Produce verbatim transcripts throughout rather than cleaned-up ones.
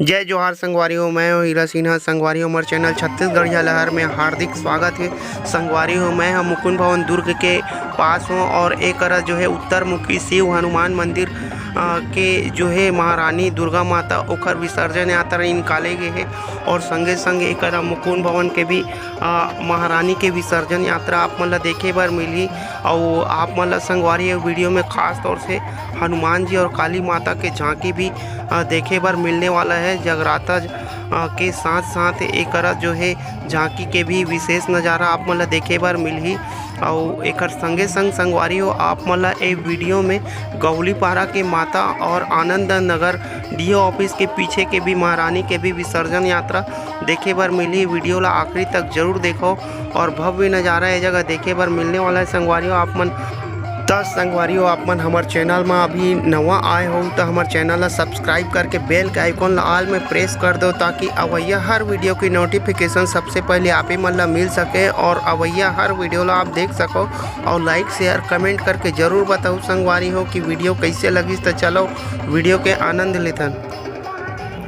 जय जोहार संगवारी हो, मैं हूँ हीरा सिन्हा। संगवारी हो, हमर चैनल छत्तीसगढ़िया लहर में हार्दिक स्वागत है। संगवारी हो, मैं हम मुकुंद भवन दुर्ग के पास हूँ और एक करा जो है उत्तरमुखी शिव हनुमान मंदिर, अ, के जो है महारानी दुर्गा माता ओखर विसर्जन यात्रा निकाले गए है और संगे संग एक करा मुकुंद भवन के भी, अ, महारानी के विसर्जन यात्रा आप मन ला देखे बर मिलही। अउ आप मन ला संगवारी ये वीडियो में खास तौर से हनुमान जी और काली माता के झांकी भी, अ, देखे बर मिलने वाला है। जगराता, अ, के साथ साथ एकरा जो है झांकी के भी विशेष नज़ारा आप मन ला देखे बर मिलही। अउ एकर संगे संग संगवारी हो, आप मन ला ए वीडियो में गौलीपारा के माता और आनंद नगर डीओ ऑफिस के पीछे के भी महारानी के भी विसर्जन यात्रा देखे बर मिलही। वीडियो ला आखिरी तक जरूर देखो और भव्य नज़ारा ये जगह देखे बर मिलने वाला है संगवारी हो आप मन। त संगवारी हो, आप मन हमर चैनल में अभी नवा आए हो त हमर चैनल ला सब्सक्राइब करके बेल के आइकॉन ला ऑल में प्रेस कर दो, ताकि अवैया हर वीडियो की नोटिफिकेशन सबसे पहले आप ही मन ला मिल सके और अवैया हर वीडियो ला आप देख सको। और लाइक, शेयर, कमेंट करके जरूर बताओ संगवारी हो कि वीडियो कैसे लगिस। त चलो वीडियो के आनंद लेथन।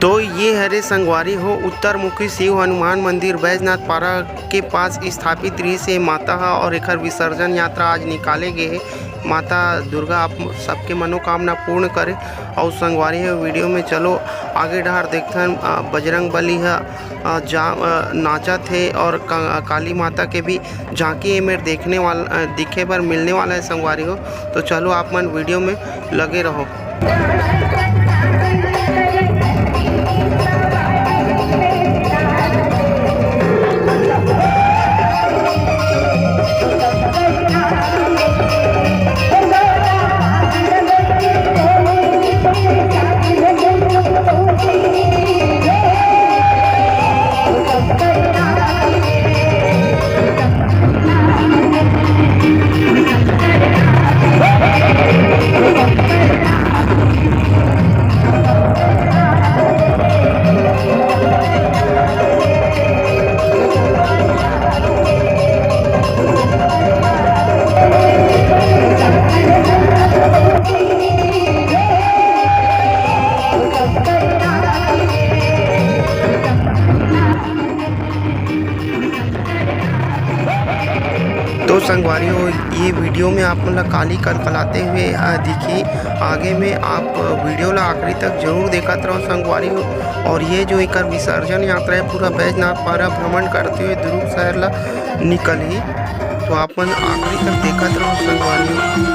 तो ये हरे संगवारी हो उत्तरमुखी शिव हनुमान मंदिर बैजनाथ पारा के पास स्थापित रहिस हे माता ह और एखर विसर्जन यात्रा आज निकाले गे हे। माता दुर्गा आप सबके मनोकामना पूर्ण करे। और संगवारी हो वीडियो में चलो आगे डहार देखथन, अ, बजरंग बली ह, अ, जा, अ, नाचत हे और का-, काली माता के भी झांकी एमेर देखने वाला, अ, दिखे बर मिलने वाला है संगवारी हो। तो चलो आप मन वीडियो में लगे रहो। तो संगवारी हो, ये वीडियो में आप मन ला काली कलकलाते हुए, अ, दिखी। आगे में आप वीडियो ला आखिरी तक जरूर देखत रहो संगवारी हो। और ये जो एकर विसर्जन यात्रा है, पूरा बैजनाथ पारा भ्रमण करते हुए दुर्ग शहर ला निकलही। तो आप मन आखिरी तक देखत रहो संगवारी हो।